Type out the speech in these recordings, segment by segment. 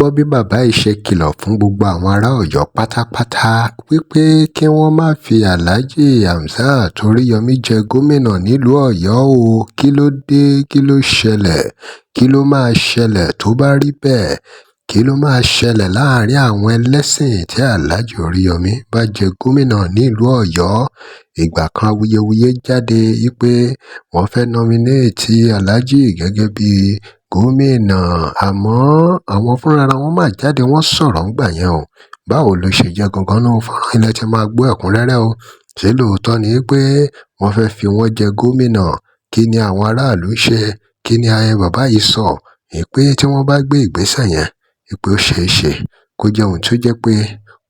Gbọ́ bí bàbá yìí ṣe kìlọ̀ fún gbogbo àwọn ará Ọ̀yọ́ pátápátá wípé kí wọ́n má fi Alhaji Hamzat Oríyọ́mí jẹ gómìnà nílùú Ọ̀yọ́ o. Kí ló dé? Kí ló ṣẹlẹ̀? Kí ló máa ṣẹlẹ̀ tó bá rí bẹ́ẹ̀? Kí ló máa ṣẹlẹ̀ láàrin àwọn ẹlẹ́sìn tí Alhaji Oríyọ́mí bá jẹ gómìnà nílùú Ọ̀yọ́? Ìgbà kan, awuyewuye jáde wípé wọ́n fẹ́ nominate Alhaji gẹ́gẹ́ bíi gómìnà, àmọ́ àwọn fúnra wọn máa jáde, wọ́n sọ̀rọ̀ ńgbà yẹn o. Báwo ló ṣe jẹ́ gangan náà? Fọ́nrán ilẹ̀ tí máa gbọ́ ẹ̀kúnrẹ́rẹ́ o. Ṣé lóòótọ́ ni pé wọ́n fẹ́ fi wọ́n jẹ gómìnà? Kí ni àwọn aráàlú ṣe? Kí ni ayé bàbá yìí sọ pé tí wọ́n bá gbé ìgbésẹ̀ yẹn, pé ó ṣeé ṣe kó jẹ́ ohun tó jẹ́ pé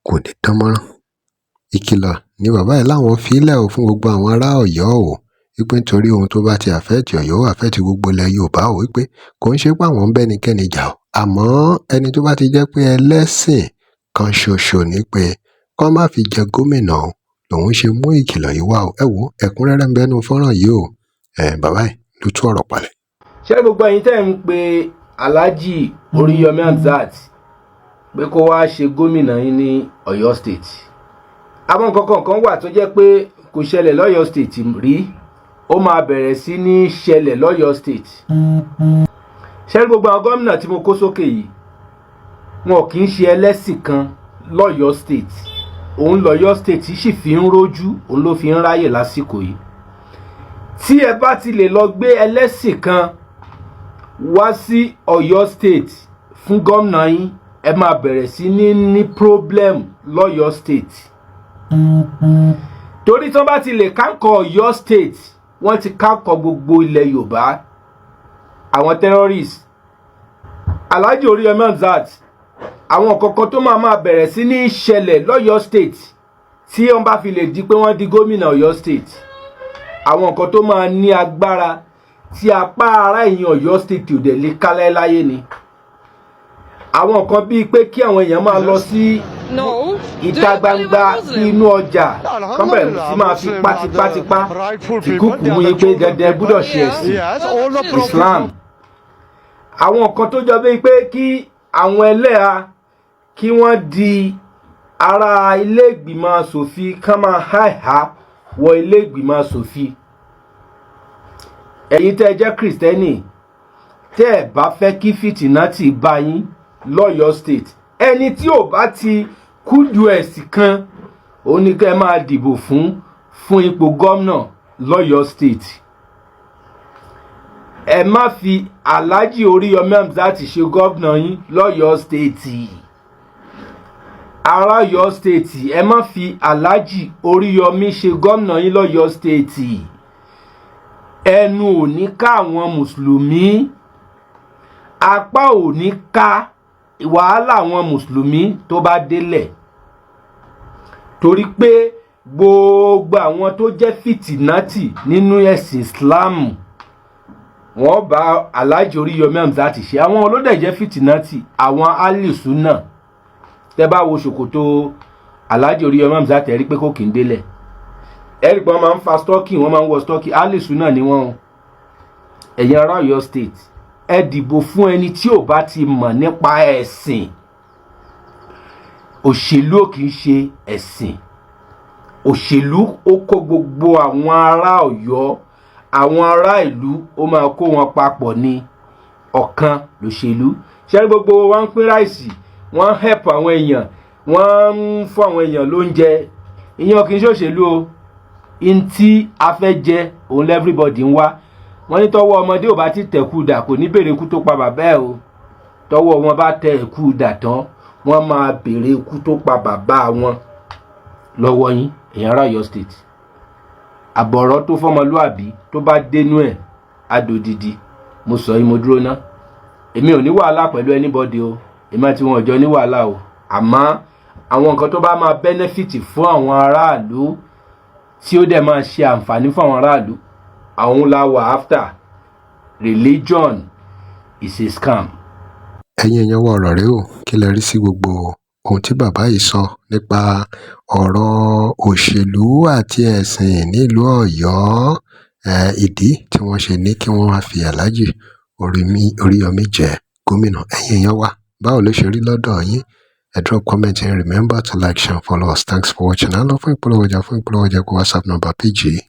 kò ní dán mọ́rán? Ìkìlọ̀ ni bàbá yìí láwọn fi lẹ̀ o fún gbogbo àwọn ará Ọ̀yọ́ o, wípé nítorí ohun tó bá ti affect Ọ̀yọ́, ó affect gbogbo ilẹ̀ Yorùbá o, wípé kò ń ṣe pé àwọn ń bẹ́nikẹ́ni jà o, àmọ́ ẹni tó bá ti jẹ́ pé ẹlẹ́sìn kan ṣoṣo ní pé kó má fi jẹ gómìnà o, lòun ṣe mú ìkìlọ̀ yìí wá o. Ẹ wo, ẹ̀kúnrẹ́rẹ́ ń bẹ́nu fọ́nrán yìí o. Ẹ bàbá yìí ló tú ọ̀rọ̀ palẹ̀. Ṣé gbogbo ẹ̀yin tẹ́ ń pe Alhaji Oríyọmí Hamzat pé kó wáá ṣe gómìnà yín ní Ọ̀yọ́ State, àwọn nǹkan kọ̀ọ̀kan wà tó jẹ́ pé kò ṣẹlẹ̀ lọ́yọ́ State rí, ó máa bẹ̀rẹ̀ sí ní ṣẹlẹ̀ lọ́yọ́ State. Ṣé gbogbo àwọn gómìnà tí mo kó sókè yìí, wọn kì í ṣe ẹlẹ́sìn kan lọ́yọ́ State. Òun lọ́yọ́ State sì fi ń rójú, òun ló fi ń ráyè lásìkò yìí. Tí ẹ bá ti lè lọ gbé ẹlẹ́sìn kan wá sí Ọ̀yọ́ State fún gómìnà yín, ẹ máa bẹ̀rẹ̀ sí ní problem lọ́yọ́ State, torí tí wọ́n bá ti lè conquer Ọ̀yọ́ State, wọ́n ti conquer gbogbo ilẹ̀ Yorùbá. Àwọn terrorists, Alhaji Oríyọmí Hamzat, àwọn kankan tó máa bẹ̀rẹ̀ sí ní ṣẹlẹ̀ lọ́yọ́ State tí wọ́n bá fi lè di pé wọ́n di gómìnà Ọ̀yọ́ State, àwọn nǹkan tó máa ní agbára tí apá ará èèyàn Ọ̀yọ́ State ò dẹ̀ lè kálẹ̀ láyé ni àwọn nǹkan bíi pé kí àwọn èèyàn máa lọ sí ìta gbangba bí inú ọjà, kán bẹ̀rẹ̀ sí máa fi pátípátipá tìkúùkù mú yín pé dandan gbúdọ̀ ṣe ẹ̀sìn Islam. Àwọn nǹkan tó jọ bíi pé kí àwọn ẹlẹ́ha kí wọ́n di ará ilé ìgbìmọ̀ asòfin, kán máa háìhá wọ ilé ìgbìmọ̀ asòfin. Ẹ̀yin tẹ́ ẹ jẹ́ Kìrìsìtẹ́nì, tẹ́ ẹ bá fẹ́ kí fìtínà tì bá yín lọ́yọ́ State, ẹni tí ò bá ti kúndùn ẹ̀sìn kan, òun ni kẹ́ ẹ máa dìbò fún ipò gómìnà lọ́yọ́ State. Ẹ má fi Alhaji Oríyọmí Hamzat ṣe gómìnà yín lọ́yọ́ State. Ará Ọ̀yọ́ State, ẹ má fi Alhaji Oríyọmí ṣe gómìnà yín lọ́yọ́ State. Ẹnu ò ní ká àwọn mùsùlùmí, apá ò ní ká wàhálà àwọn mùsùlùmí tó bá délẹ̀, torí pé gbogbo àwọn tó jẹ́ fìtìnátì nínú ẹ̀sìn Islam, wọ́n bá Alhaji Oríyọmí Hamzat ṣe. Àwọn olódẹ̀ jẹ́ fìtìnátì, àwọn alisuna. Tẹ́ bá wo ṣòkòtò Alhaji Oríyọmí Hamzat, ẹ rí pé kò kì í délẹ̀. Ẹ rí pé wọ́n máa ń fa stocking, wọ́n máa ń wọ stocking. Alisuna ni wọ́n o. Ẹ̀yin ará Ọ̀yọ́ State, ẹ dìbò fún ẹni tí ò bá ti mọ̀ nípa ẹ̀sìn. Òṣèlú ò kì í ṣe ẹ̀sìn. Òṣèlú ó kó gbogbo àwọn ará Ọ̀yọ́, àwọn ará ìlú, ó máa kó wọn papọ̀ ní ọ̀kan lòṣèlú. Ṣé gbogbo wọn ń pín rice, wọ́n ń help àwọn èèyàn, wọ́n ń fún àwọn èèyàn lóúnjẹ, ìyẹn kì í ṣòṣèlú o. N tí a fẹ́ jẹ òun everybody ń wá. Wọ́n ní tọ́wọ́ ọmọdé ò bá ti tẹ̀kú dà, kò ní béèrè ikú tó pa bàbá ẹ̀ o. Tọ́wọ́ wọn bá tẹ ẹ̀kú dà tán, wọ́n máa béèrè ikú tó pa bàbá wọn lọ́wọ́ yín. Èèyàn ará Ọ̀yọ́ State, àbọ̀rọ̀ tó fọmọlúàbí tó bá dénú ẹ̀ adòdìdì. Mo sọ yìí, mo dúró ná. Èmi ò ní wàhálà pẹ̀lú anybody o. Èmi àti wọn ò jọ ní wàhálà o. Àmọ́ àwọn nǹkan tó bá máa benefit fún àwọn aráàlú, tí ó dẹ̀ máa ṣe àǹfààní fún àwọn aráàlú, àwọn la wà after. Religion is a scam. Ẹ̀yin èèyàn wa, ọ̀rọ̀ rèé o. Kí lẹ rí sí gbogbo ohun tí bàbá yìí sọ nípa ọ̀rọ̀ òṣèlú àti ẹ̀sìn nílùú Ọ̀yọ́? Ìdí tí wọ́n ṣe ní kí wọ́n wáá fi Alhaji Oríyọmí jẹ gómìnà. Ẹ̀yin èèyàn wa, báwo. Báwo ló ṣe rí lọ́dọ̀ yín? Ẹ drop comment and remember to like, share and follow us. Thanks for watching. À ń lọ fún ìpolówó ọjà. Fún ìpolówó ọjà, kó WhatsApp number page yìí.